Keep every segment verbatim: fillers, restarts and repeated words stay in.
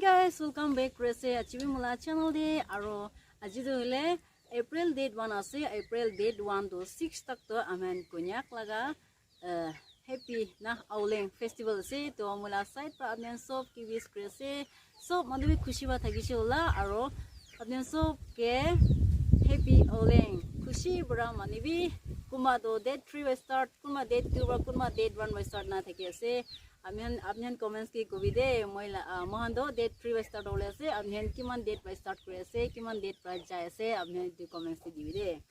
Guys, welcome back kuri ase aji bi mola channel te. Aro aji tu hoile April date one ase. April date one to six tak to amen Konyak laga uh, happy na Auleng festival ase. To mola side pa apni sob ki wish kuri ase. Sob manu bi khushi pa thakishe hola aro apni sob ke happy Auleng. Khushi para mani bi. Kunba to date three wa start, kunba date two wa, kunba date one wa start na thaki ase. Apni khan, apni khan comments ke kobi de, moi la, ah, moikhan toh date three wa start hole ase, apni khan kiman date pa start kuri ase, kiman date pa jai ase, apni khan etu comments te dibi de.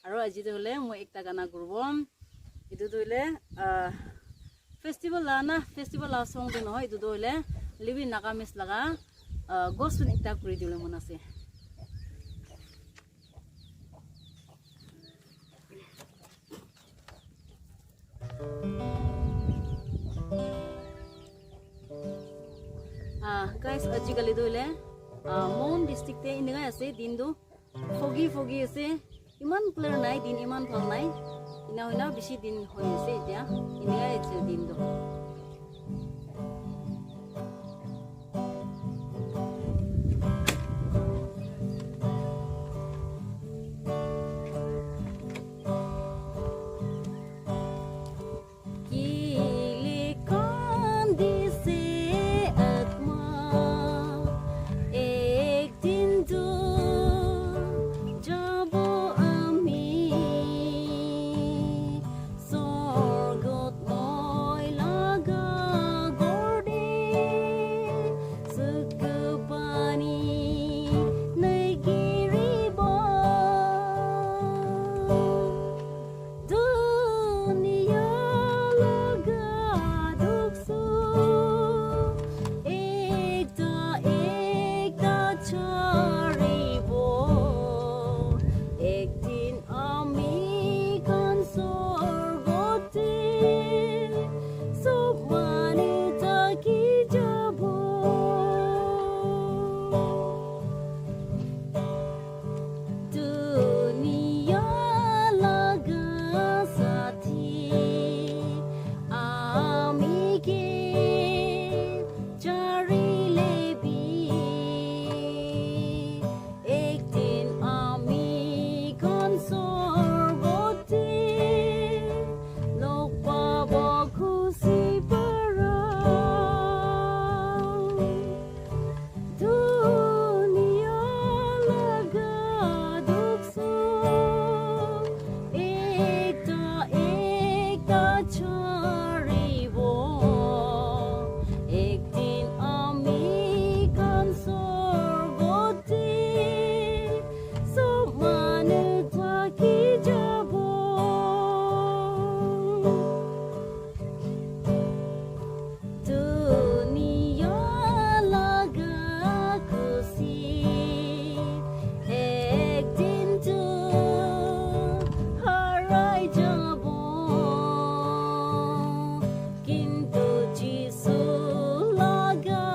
Aro aji toh hoile moi ekta gana kuribo. Etu toh hoile, ah, festival la na, festival la song toh nohoi, etu toh hoile Livi Nagamese laga, ah, gospel ekta kuri dibole mon ase. Ah, guys, ajikali tu hoile, ah, Mon district te enika ase, din tu foggy foggy ase, iman clear nai, din iman bhal nai, ena hoina bishi din hoi ase etia, enika ase din tu. Kile kandise atma, ek din to jabo ami. Sorgot moi laga ghor te sukhu pani nagiribo. Dunia laga dukh sukh ekta ekta charibo. Ek din ami khan sorgot te sob manu thaki jabo. Dunia laga sathi ami ke charile bi, ek din ami khan sorgot te log pabo khushi para. Dunia laga dukh sukh ekta ekta charibo. Ek din ami khan sorgot te sob manu thaki jabo. Dunia laga khushi ek din to harai jabo. Kintu Jisu laga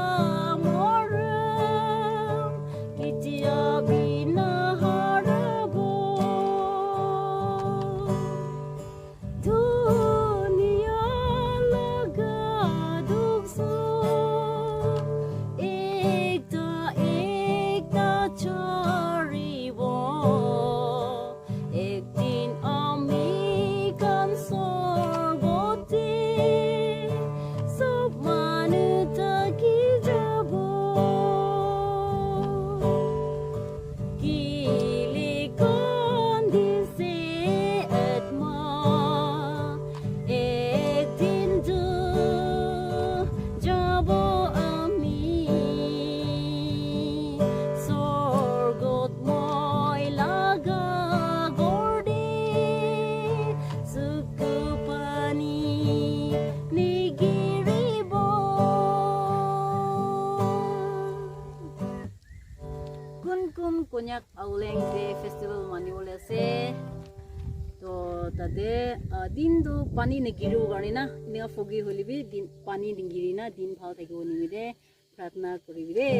morom ketia bi naharabo. Dunia laga dukh sukh ekta ekta charibo. Ek din ami khan sorgot te sob manu thaki jabo. Kile kandise atma, ek din to jabo ami. Sorgot moi laga ghor te sukhu pani nigiribo. Kun kun Konyak Auleng te festival mani bole ase. To tate, ah, din tu pani nagiri karne na, enika foggy hoile bi din, pani nagiri na din bhal thakibo nimite pratna kuribi de.